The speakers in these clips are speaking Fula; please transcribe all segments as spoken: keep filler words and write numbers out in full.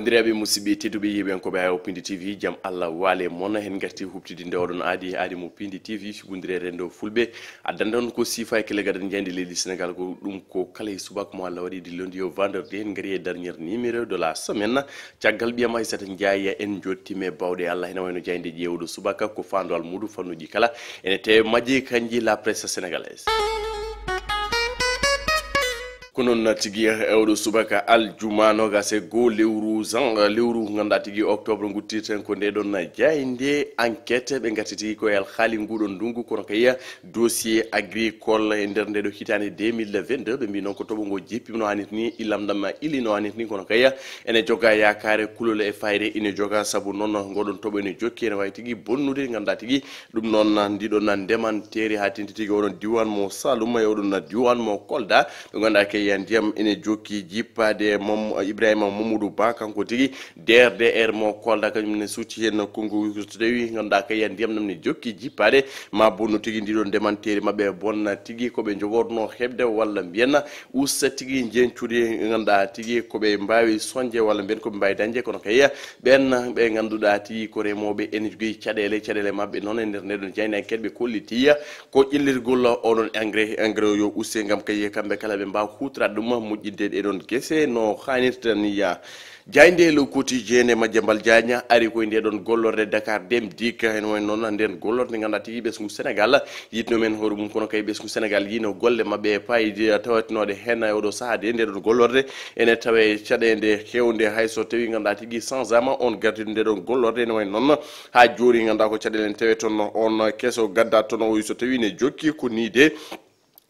Ndiraaɓe musidɓe tedduɓe yeeɓiyankooɓe Ayo Pindi T V, jam Allah waale mon. Hen ngarti huɓtidinde oɗon aadi, aadi mo Pindi T V, fibundire renndo Fulɓe. Addande on ko siifa e kelle gadan jeyde leydi Sénégal, ko ɗum ko kala e subaka mo Allah waɗi, dillondi yo vendredi, en ngari e dernier numéro de la semaine. Caggal ɓiyam Aysata Njaay, en jottime bawɗe Allah, hena wayno jayde ƴeewɗo subaka ko faandu almuudu fannuji kala. Ene tewe majji kanji la presse sénégalaise. Ko noon tigi, e oɗo subaka aljuma nogas e goo lewru jan-, lewru ngannduɗaa tigi octobre, nguttirten ko nde ɗon jayde enquête. Ɓe ngarti tigi ko e alhaali nguɗon ndungu, kono kay dossier agricole e nder nde ɗo hitaande deux mille vingt-deux. Ɓe mbi noon ko toɓo ngo jippima no hannirta ni, ilam ɗam ili no hannirta ni, kono kay ene joga yaakaare, kulol e fayre ine joga, sabu noon ngoɗon toɓo ene jokki, ene wawi tigi bonnude, ngannduɗaa tigi ɗum noon ndiɗon ndemanteeri haa tenti tigi oɗon diwan mo Saloum e oɗon diwan mo Kolda. Ɓe ngannduɗaa kay ndiyam ene jokki jippaade mom Ibrahima Mamadou Ba, kanko tigi D R D R mo Kolda, kañum ne suuti heen konngu, so tawi ngannduɗaa kay ndiyam ɗam ne jokki jippaade, ma bonnu tigi ndiɗon ndemanteeri maɓɓe, bonna tigi ko ɓe njogorno heɓde, walla mbiyen usta tigi njencude, ngannduɗaa tigi ko ɓe mbaawi soñde, walla mbiyen ko ɓe mbaawi dañde, kono kay ɓen ɓe ngannduɗaa tigi ko remooɓe ene jogii caɗeele, caɗeele maɓɓe noon e nder nde ɗon jayde enquête ɓe kolliti ko ƴellirgol oɗon engrais, engrais o yo uste ngam kay kamɓe kala ɓe mbaawa huutoraade ɗum moƴƴinde ɗe ɗon gese no haanirta ni. Jaaynde Le Quotidien e Madiambal Diagne ari koye nde ɗon gollorde Dakar Dem Dikk. Ene wayi noon nden gollorde nde ngannduɗaa tigi ɓesngu Sénégal yiɗno men hoore mum, kono kay ɓesngu Sénégal yiino golle maɓɓe e fayida tawetnooɗe heen e oɗo sahaa de. Nde ɗon gollorde ene tawe caɗeende heewnde, hay so tawi ngannduɗaa tigi changeama on gardiiɗo nde ɗon gollorde. Ene wayi noon haa jooni ngannduɗaa ko caɗeele en tawe toon, on keso gadda toon o, so tawi ne jokki ko nii de.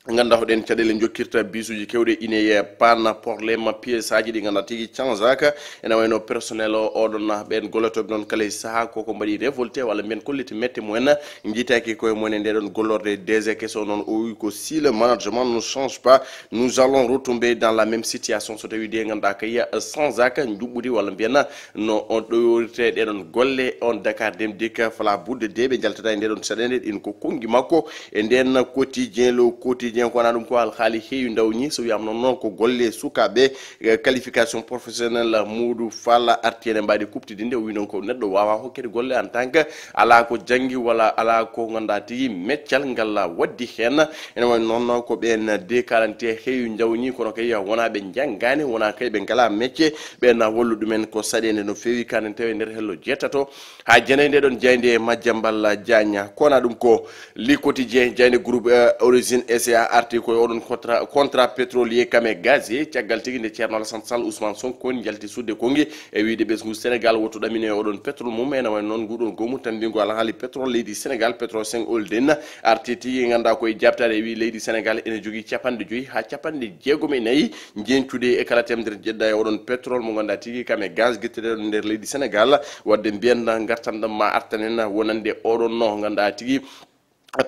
Ngannduɗaa hoɗen caɗeele jokkirta bisuuji kewɗe ine e panne, problème pièce aji ɗi ngannduɗaa tigi changeaka. Ene wayno personnel o, oɗon ɓen gollotooɓe noon kala e sahaa koko mbaɗi révolté walla mbiyen kolliti mette mumen, njiitaaki koye mumen e nde ɗon gollorde. D G keso noon o wi ko si le management ne change pas, nous allons retomber dans la même situation. So tawi de ngannduɗaa kay changeaka njuɓɓudi walla mbiyen no on ɗoyorte ɗe ɗon golle, on Dakar Dem Dikk fala budde de ɓe njaltata e nde ɗon caɗeele, ɗin ko konngi makko. E nden Quotidien, Le Quotidien, ko wona ɗum ko alhaali heewi ndawñi, so wiyama noon noon ko golle sukaaɓe, eh, qualification professionnelle muudu fala arti ene mbaɗi kuɓtidinde. O wi noon ko neɗɗo wawa hokkede golle en tant que ala ko janngi walla ala ko ngannduɗaa tigi meccal ngal waddi heen. Ene wayno noon ko ɓeen de kalante heewi njawñi, kono kay wona ɓe njanngaani, wona kay ɓe ngala mecce, ɓeen wallu ɗumen ko saɗeende no feewi, kanen tawi e nder hello jeetato. Haa jeenay nde ɗon jaaynde e Madiambal Diagne. Ko wona ɗum ko Le Quotidien, jaaynde groupe, eh, Origine S A arti koye oɗon contrat, contrat pétrolier kame gazier, caggal tigi nde Ceerno Alassane Sall, Ousmane Sonko en njalti sudde konngi e wiyde ɓesngu Sénégal woto ɗamine oɗon pétrole mum. Ene wayno noon nguɗon goomu tanndingo alhaali pétrole leydi Sénégal, Petrosen Holding, arti tigi ngannduɗaa koye jaabtaade e wi leydi Sénégal ene jogii capanɗe joyi haa capanɗe jeegom e nayi njencude e kala temedere jeɗɗa e oɗon pétrole mo ngannduɗaa tigi kame gaz getteteeɗo nder leydi Sénégal. Wadde mbiyen ngartam ɗam ma artanen wonande oɗon no ngannduɗaa tigi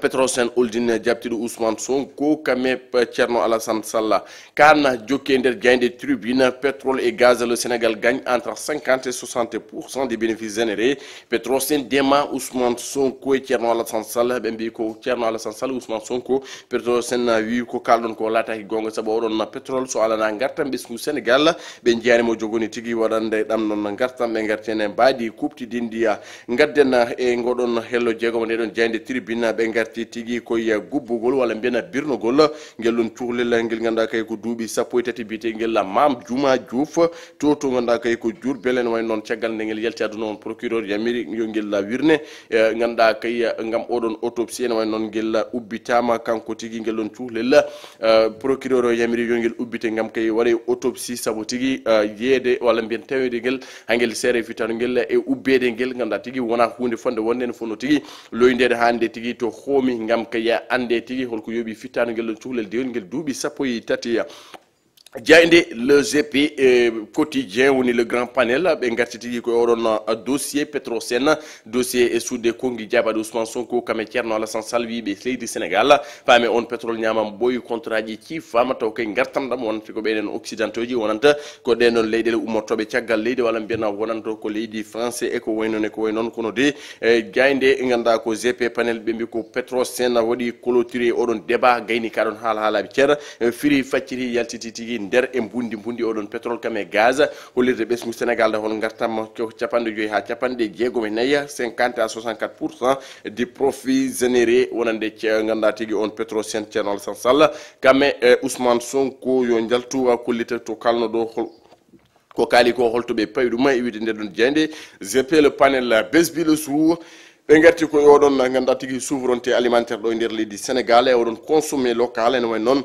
Petrosen Holding jaabtiiɗo Ousmane Sonko kame Ceerno Alassane Sall. Kan jokki e nder jaaynde Tribune, pétrole et gaz, le Sénégal gagne entre cinquante et soixante pour cent des bénéfices générés. Petrosen dema Ousmane Sonko e Ceerno Alassane Sall, ɓe mbi ko Ceerno Alassane Sall, Ousmane Sonko, Petrosen wi ko kalɗon ko laataaki goonga, sabu oɗon pétrole so alana ngartam ɓesngu Sénégal, ɓe njiyaani mo jogoni tigi waɗande ɗam ɗon ngartam, ɓe ngarti ene mbaadi kuɓtidindiya. Ngadden e ngoɗon hello jeegom nde ɗon jaaynde Tribune, ɓe ngarti tigi koye gubbugol walla mbiyen birnogol ngel ɗon cuhlel ngel ngannduɗaa kay ko duuɓi sappo e tati biyetee ngel Mame Diouma Diouf, to, to ngannduɗaa kay ko Diourbel. Ene wayi noon caggal nde ngel yalti aduna on, procureur yamiri yo ngel wirne, eh, ngannduɗaa kay, eh, ngam oɗon autopsie. Ene wayi noon ngel ubbitaama kanko tigi ngel ɗon cuhlel, eh, procureur o yamiri yo ngel ubbite ngam kay waɗe autopsie, sabu tigi, eh, yeede walla mbiyen taweede ngel haa ngel seere fittaandu ngel e ubbeede ngel ngannduɗaa tigi wona huunde fotnde wonde ene fotnoo tigi loyndeede hannde tigi to hoomi ngam kay annde tigi holko yooɓi fittaandu ngel ɗon cuhlel dewel ngel duuɓi sappo e tati. Jaaynde Le G P, eh, Quotidien woni le grand panel, ɓe ngarti tigi ko e oɗon, eh, dossier Petrosen, dossier e sudde konngi jaabaade Ousmane Sonko kame Ceerno Alassane Sall, wiiɓe leydi Sénégal. Paame on pétrole ñaamam ɓooyi, contrat ji ciifaama, taw kay ngartam ɗam wonata ko ɓeɗen occidentaux ji, wonanta ko ɗen ɗon leyɗeele ummortooɓe caggal leydi, walla mbiyen wonanta ko leydi français e ko wayi noon e ko wayi noon. Kono de, e jaaynde ngannduɗaa ko G P panel, ɓe mbi ko Petrosen waɗi clôturé oɗon débat, gayni ka ɗon haala haalaaɓe ceer, e firi facciri yaltiti tigi nder e mbundi mbundi oɗon pétrole kam e gaz. Hollirde ɓesngu Sénégal nde hol ngartam ko capanɗe joyi haa capanɗe jeegom e nayi, cinquante à soixante-quatre pour cent du profit généré wonande ce-, ngannduɗaa tigi on Petrosen, Thierno Alassane Sall. Kam e, eh, Ousmane Sonko yo njaltu, a, kollita to kalno ɗo hol-, ko kaali ko, holto ɓe pawi ɗum e wiide nde ɗon jeyde. G P le panel, Besbi le jour. Ɓe ngarti ko e oɗon ngannduɗaa tigi souveraineté alimentaire ɗo e nder leydi Sénégal e oɗon consommé local ene wayi noon.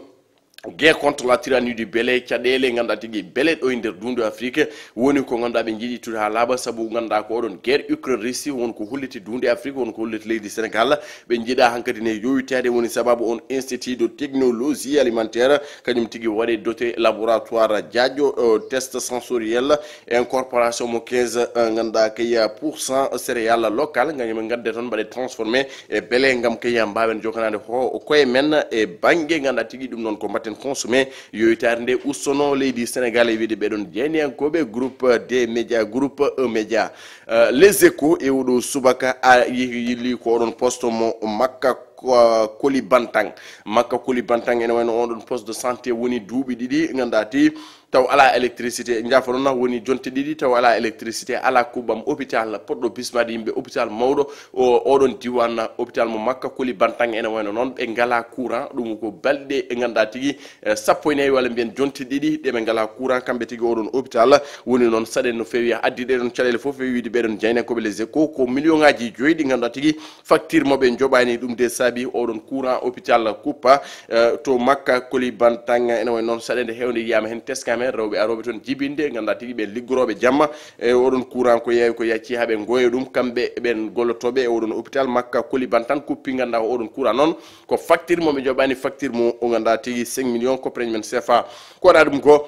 Guerre contre la tyrannie du blé, caɗeele ngannduɗaa tigi blé ɗo e nder dundu Afrique woni ko ngannduɗaa ɓe njiɗi tude haa laaɓa, sabu ngannduɗaa ko oɗon guerre Ukraine Russie won ko holliti dundu Afrique, won ko holliti leydi Sénégal. Ɓe njiɗa hankadi ne yowitaade woni sababu on institut de technologie alimentaire, kañum tigi waɗe doté laboratoire jaaƴo, euh, test sensoriel, incorporation mo quinze, euh, ngannduɗaa kay pour cent céréales locales, ngam ɓe ngadde toon mbaɗe transformé e blé ngam kay mbaawen jokanaade ho-, koye men e bannge ngannduɗaa tigi ɗum noon ko mbatten consommé. Yowitaare nde ustono leydi Sénégal e wiide ɓeɗon jeyniyankooɓe groupe des médias, groupe E Média. Euh, Les Échos e oɗo subaka a yi-, yilli ko oɗon poste mo Makka ko-, Koli Bantang. Makka Koli Bantang ene wayno oɗon poste de santé woni duuɓi ɗiɗi ngannduɗaa ti taw alaa électricité. Njaafoɗon na woni jonte ɗiɗi taw alaa électricité, alaa kuɓɓam hôpital poɗɗo bismaade yimɓe, hôpital mawɗo o, oɗon diwan, hôpital mo Makka Koli Bantang ene wayno noon ɓe ngalaa courant. Ɗum ko balɗe e ngannduɗaa tigi, eh, sappo e nayi walla mbiyen jonte ɗiɗi ɗe ɓe ngalaa courant kamɓe tigi oɗon hôpital. Woni noon saɗen no feewi addi ɗe ɗon caɗeele fof e wiide ɓeɗon jeyniyankooɓe Les Échos ko million ngaji joyi ɗi ngannduɗaa tigi facture mo ɓe njoɓani ɗum de saabi oɗon courant hôpital kuppa, eh, to Makka Koli Bantang ene wayi noon saɗede heewde yiyama heen teskama heen rewɓe arooɓe toon jibinde ngannduɗaa tigi ɓe liggorooɓe jamma e oɗon courant ko yeewi ko yacci haa ɓe ngoya ɗum kamɓe ɓen gollotooɓe e oɗon hôpital Makka Koli Bantang kuppi ngannduɗaa ko oɗon courant noon ko facture mo ɓe njoɓani facture mo o ngannduɗaa tigi cinq millions koppareje men C F A. Ko waɗa ɗum ko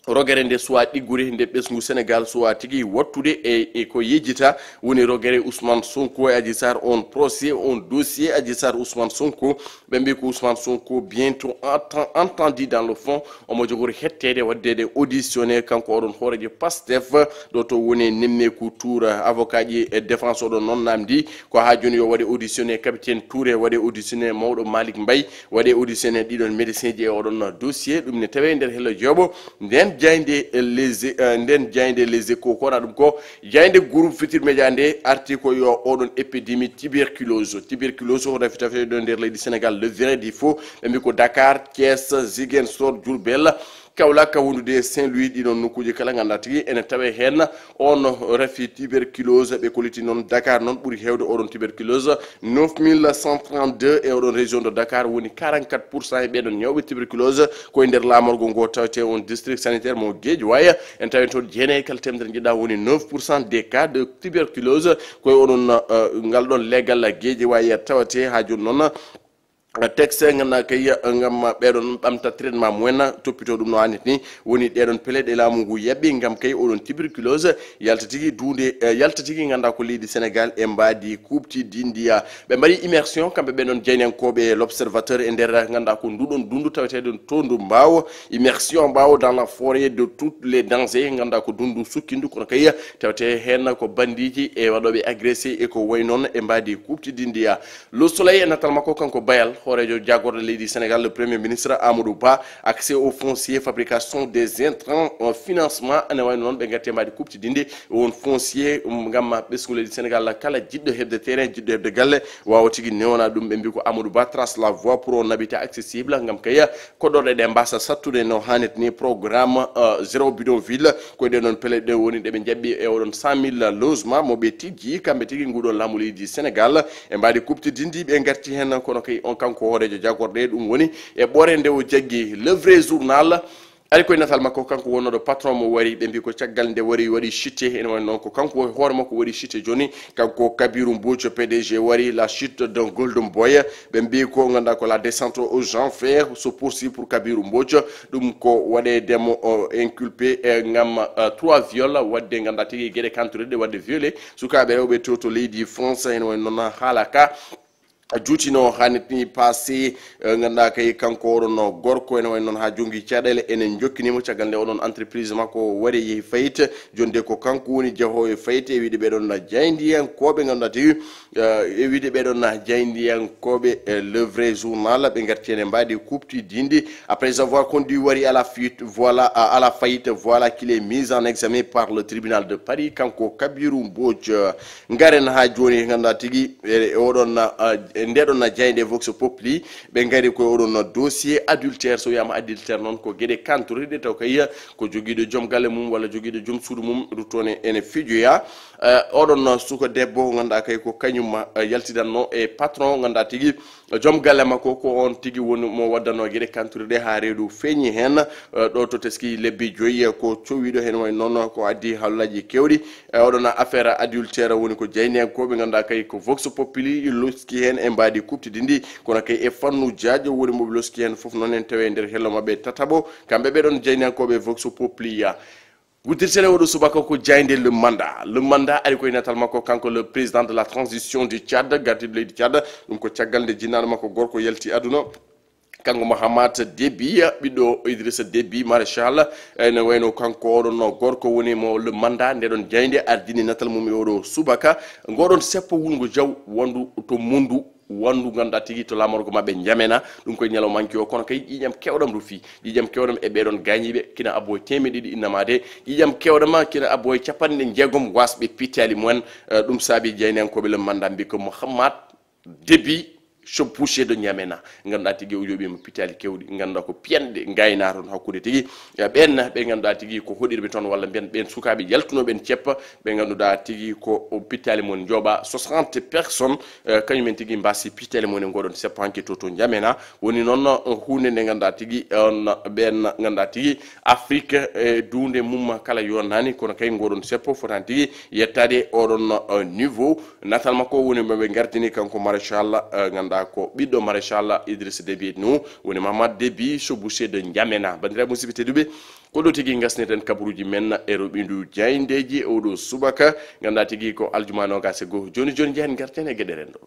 rogere nde suwa ɗiggude, nde ɓesngu Sénégal suwa tigi wattude e, e ko yejjita woni rogere Ousmane Sonko e Adji Sarr, on procès, on dossier Adji Sarr Ousmane Sonko. Ɓe mbi ko Ousmane Sonko bientôt enten-, entendu dans le fond, omo jogori hetteede waɗdeede auditionné kanko oɗon hooreejo Pastef ɗo to woni nemmeeku tour. Avocat ji e défense oɗon noon namdi ko haa jooni yo waɗe auditionné capitaine Touré, waɗe auditionné mawɗo Malick Mbaye, waɗe auditionné ɗiɗon médecin ji e oɗon dossier. Ɗum ne tawe nder hello jeeɓo. Nden jaaynde Les, eh, nden jaaynde Les Échos ko wona ɗum ko jaaynde groupe Futurs Médias nde arti ko yo oɗon épidémie tuberculose. Tuberculose ko rafi tafeɗo nder leydi Sénégal, le vrai du faux. Ɓe mbi ko Dakar, Thiès, Ziguinchor, Diourbel, Kaolack, wondude e Saint-Louis, ɗiɗon nokkuuji kala ngannduɗaa tigi ene tawe heen on rafi tuberculose. Ɓe kolliti noon Dakar noon ɓuri heewde oɗon tuberculose, neuf mille cent trente-deux e oɗon région de Dakar woni quarante-quatre pour cent e ɓeɗon ñawɓe tuberculose ko e nder laamorgo ngo tawete on district sanitaire mo Guédiawaye. En tawi toon jeenayi kala temedere njiɗa woni neuf pour cent des cas de tuberculose ko e oɗon, eh, ngal ɗon leegal Guédiawaye tawete haa jooni noon. Texte ngannduɗaa kay, eh, ngam ɓeɗon ɓamta traitement mumen, toppito ɗum no hannirta ni, woni ɗeɗon pele ɗe laamu ngu yaɓɓi ngam kay oɗon tuberculose yalta tigi duunde, eh, yalta tigi ngannduɗaa ko leydi Sénégal e mbaadi kuuɓtidindiya. Ɓe mbaɗi immersion kamɓe ɓeɗon jeyniyankooɓe L'Observateur e nder ngannduɗaa ko nduɗon dundu taweteɗon to ndu mbaawo. Immersion mbaawo dans la forêt de tous les dangers, ngannduɗaa ko dundu sukkindu kono kay tawete heen ko bandiiji e waɗooɓe agressé e ko wayi noon e mbaadi kuuɓtidindiya. Le Soleil e natal makko kanko Bayal, hooreejo jaagorɗe leydi Sénégal, le premier ministre Amadou Ba, accès au foncier, fabrication des intrants, euh, financement, ene wayno noon ɓe ngarti e mbaadi kuuɓtidinde on foncier, um, ngam ɓesngu leydi Sénégal kala jiɗɗo heɓde terrain, jiɗɗo heɓde galle, waawa tigi newna ɗum. Ɓe mbi ko Amadou Ba trace la voie pour un habitat accessible ngam kay koɗorɗe ɗe mbasa sattude no hannirta ni. Programme, euh, zéro bidonville, ko e ɗe ɗon pele ɗe woni ɗe ɓe njaɓɓi e oɗon cent mille logement mo ɓe tijji kamɓe tigi nguɗon laamu leydi Sénégal. E mbaadi kuuɓtidindiya ɓe ngarti heen kono kay on kanko hooreejo jaagorɗe ɗum woni e ɓoore nde o jaggi. Le Vrai Journal ari koye natal makko kanko wonnooɗo patron mo wari, ɓe mbi ko caggal nde wari waɗi chuté, ene woni noon ko kanko woni hoore makko waɗi chuté jooni. Kanko Kabiru Mbodj, P D G wari, la chute d'un golden boy. Ɓe mbi ko ngannduɗaa ko la descente aux enfers se poursuit pour Kabiru Mbodj. Ɗum ko waɗeede mo, o, inculpé, eh, ngam, eh, trois viols, waɗde ngannduɗaa tigi geɗe kantoreeɗe waɗde violé sukaaɓe rewɓe to, to leydi France. Ene woni noon haala ka juutino haa neɗɗi passé. Ngannduɗaa kay, kanko oɗon gorko ene wayi noon haa jonngi caɗeele, enen njokkini mo caggal nde oɗon entreprise makko wari yehi fayit. Jonde ko kanko woni jahoowo e fayit e wiide ɓeɗon na jaayndiyankooɓe ngannduɗaa tigi, eh, e wiide ɓeɗon na jaayndiyankooɓe, eh, le vrai journal, ɓe ngarti ene mbaadi kuuɓtidinndi. Après avoir conduit Wari à la fuite, voilà, à, à la faillite, voilà qu'il est mis en examen par le tribunal de Paris, kanko Kabiru Mbodj. Ngaren haa jooni, ngannduɗaa tigi, e, e oɗon, ah, e ndeɗon na jaaynde Vox Populi, ɓe ngari koye oɗon dossier adultère. So wiyaama adultère noon, ko geɗe kantoriɗe taw kay ko jogiiɗo joom galle mum walla jogiiɗo joom suudu mum, ruttoon ene fijoya. Eh, oɗon suka debbo, ngannduɗaa kay ko kañum, eh, yaltidanno e patron, ngannduɗaa tigi, joom galle makko ko on tigi woni mo waddannoo geɗe kantoriɗe haa reedu feeñi heen, eh, ɗo to teski lebbi joyi, eh, ko cowiiɗo heen, wayi noon ko addi haalaaji keewɗi. Eh, oɗon affaire adultère woni ko jaayndiyankooɓe ngannduɗaa kay ko Vox Populi loski heen e mbaadi kuuɓtidinndi, kono kay e fannu jaajo woni mo ɓe loski heen fof noon en tawi e nder hello maɓɓe tataɓo, kamɓe ɓeɗon jaayndiyankooɓe Vox Populi ya. Guddirtene oɗo subaka ko jaaynde Le Mandat. Le Mandat ari koye natal makko, kanko le président de la transition du Tchad, gardiiɗo leydi Tchad. Ɗum ko caggal nde jinnaaɗo makko gorko yalti aduna. Kanko Mahamat Déby, ɓiɗɗo Idrissa Déby, maréchal, ene wayno kanko oɗon gorko woni mo Le Mandat, ndeɗon jaaynde ardini natal mum e oɗo subaka. Ngoɗon seppo wulngo jaw wondu to Mundu, wondu ngannduɗaa tigi to laamorgo maɓɓe Njamena, ɗum koye ñalawma hanki o, kono kay ƴiiƴam keewɗam rufi, ƴiiƴam keewɗam e ɓeɗon gaañiiɓe, kina abbo e teemeɗe ɗiɗi innamaade, ƴiiƴam keewɗam kina abbo e capanɗe jeegom wasɓe pittaali mumen. Eh, ɗum saabi jaayndiyankooɓe Le Mandat mbi ko Mahamat Déby, chevauché de N'Djamena, ngannduɗaa tigi o yooɓiima pittaali keewɗi, ngannduɗaa ko piyanɗe ngaynaa toon hakkunde tigi. Eh, ɓeen ɓe ngannduɗaa tigi ko hoɗirɓe toon, walla mbiyen ɓeen sukaaɓe yaltunooɓe en ceppa, ɓe ngannduɗaa tigi ko pittaali mon njooɓa soixante personnes, eh, kañumen tigi mbaasi pittaali mon e ngoɗon seppo hanki to, to N'Djamena. Woni noon, eh, huunde nde ngannduɗaa tigi, eh, on ɓeen ngannduɗaa tigi Afrique, e duunde mum kala yonnaani, kono kay ngoɗon seppo fotani tigi yettaade oɗon, eh, niveau. Natal makko woni mo ɓe ngardini kanko maréchal, eh, ngannduɗaa ko ɓiɗɗo maréchal Idriss Déby no woni Mahamat Déby, chevauché de N'Djamena. Banndiraaɓe musidɓe tedduɓe, ko ɗo tigi ngasneten kabaruuji men e roɓindu jaayndeeji oɗo subaka, ngannduɗaa tigi ko aljuma noogaas e goo. Jooni jooni njahen ngarten e geɗe renndo.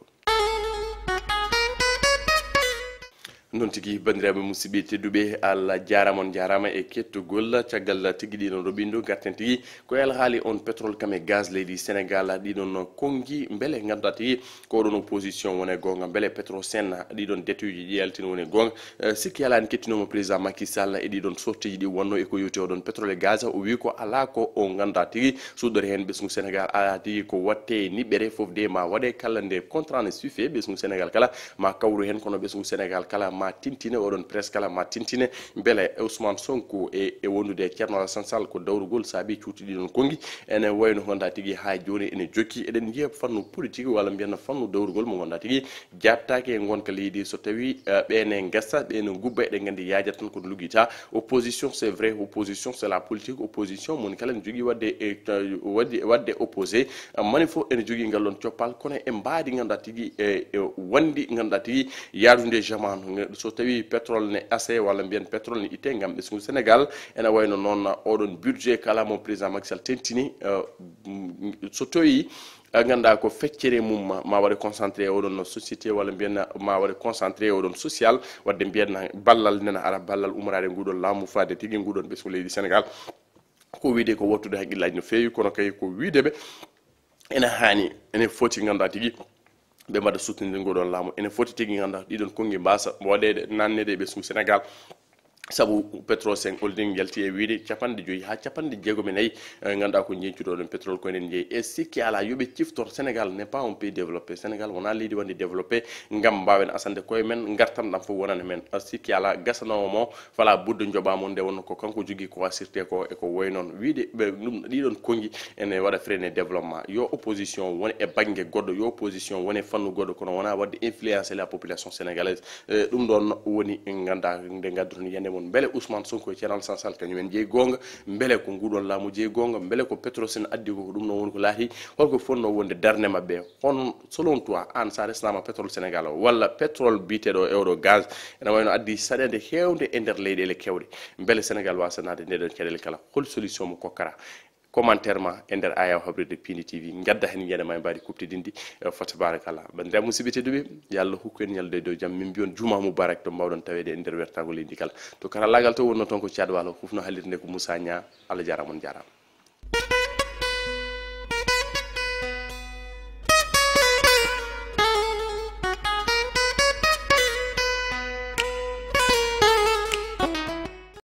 Noon tigi, banndiraaɓe musidɓe tedduɓe, Allah jaaraama, on njaaraama e kettugol. Caggal tigi ɗiɗon roɓindu, ngarten tigi ko e alhaali on pétrole kam e gaz leydi Sénégal, ɗiɗon konngi, mbele ngannduɗaa tigi ko oɗon opposition woni e goonga, mbele Petrosen, ɗiɗon détail uji ɗi yaltin woni e goonga. Eh, sikki alaa en kettinooma président Macky Sall e ɗiɗon sortieji ɗi wonno e ko yowti oɗon pétrole e gaz, o wi ko alaa ko o ngannduɗaa tigi suuɗore heen ɓesngu Sénégal, alaa tigi ko watte e niɓɓere, fof de ma waɗe kala nde contrat ne suffit ɓesngu Sénégal kala ma kawru heen, kono ɓesngu Sénégal kala ma tintine, oɗon presse kala ma tintine. Mbele Ousmane Sonko e, e wondude e Thierno Alassane Sall ko dawrugol saabi cuuti ɗiɗon konngi ene wayno ngannduɗaa tigi haa jooni ene jokki. Eɗen njiya fannu politique walla mbiyen fannu dawrugol mo ngannduɗaa tigi jaabtaake e ngonka leydi, so tawi, eh, ɓeen e ngasa, ɓeen e ngubba, eɗen nganndi yaajat tan kono luggita. Opposition, c'est vrai, opposition, c'est la politique, opposition, mon kala ne jogii waɗde e, eh, waɗde, waɗde opposé. Eh, mani fof ene jogii ngal ɗon coppal, kono e mbaadi ngannduɗaa tigi e, e wonndi ngannduɗaa tigi yaadude jamaanu. So tawi pétrole ne ase walla mbiyen pétrole ne itte ngam ɓesngu Sénégal, ene wayno noon oɗon budget kala mo président Macky Sall tentini, eh, mm, so tawi a ngannduɗaa ko feccere mum ma, ma waɗe concentré e oɗon société, walla mbiyen ma waɗe concentré e oɗon social, waɗde mbiyen ballal nena ara ballal umaraade nguɗon laamu faade tigi nguɗon ɓesngu leydi Sénégal. Ko wiyde ko wattude hakkillaaji no feewi, kono kay ko wiyde ɓe ene haani, ene foti ngannduɗaa tigi ɓe mbaɗa soutenir nguɗon laamu. Ene foti tigi ngannduɗaa ɗiɗon konngi mbaasa waɗeede, naatneede e ɓesngu Sénégal. Sabu Petrosen Holding yalti e wiyde capanɗe joyi haa capanɗe jeegom e nayi, eh, ngannduɗaa ko njeñcuɗo ɗon pétrole ko enen njeyi. E sikki alaa, yo ɓe ciftor, Sénégal n'est pas un pays développé. Sénégal wonaa leydi wonndi développé ngam mbaawen asande koye men, ngartam ɗam fof wonana men. A sikki alaa, gasanoowo mo, fala buddo njoɓaa mo, nde wonno ko kanko jogii ko asirte ko e ko woy noon. Wiyde ɓe ɗum, ɗiɗon konngi ene waɗa freiner développement. Yo opposition wone e bannge goɗɗo, yo opposition wone e fannu goɗɗo, kono wonaa waɗde influencer la population sénégalaise. Eh, ɗum ɗoon woni, en nganndaa nde ngadduɗon yiyannde mon. Mbele Ousmane Sonko e Thierno Alassane Sall kañum en jeyi goonga? Mbele ko nguɗon laamu jeyi goonga? Mbele ko Petrosen addi ko, ko ɗum noon woni ko laatii? Holko fotnoo wonde darnde maɓɓe? Hono, selon toi, aan, so a resnaama pétrole Sénégal o, walla pétrole biyeteeɗo e oɗo gaz, ene wayno addi saɗeende heewnde e nder leyɗeele keewɗe. Mbele Sénégal waasa naatde nde ɗon caɗeele kala? Hol solution mo kokkata? commentaire ma e nder ayaw habrirde Pindi T V, gadda heen yiyannde ma e mbaadi kuɓtidinndi. Eh, fa tabarakallah. Banndiraaɓe musidɓe tedduɓe, yo Allah hokku en ñallude e dow jam. Min mbiyon juma mubarak to mbawɗon taweede e nder wertago leydi kala. To karallaagal to wonnoo toon ko Caad Waalo, hufno halirde nde ko Moussa Niang. Allah jaaraama, on jaaraama.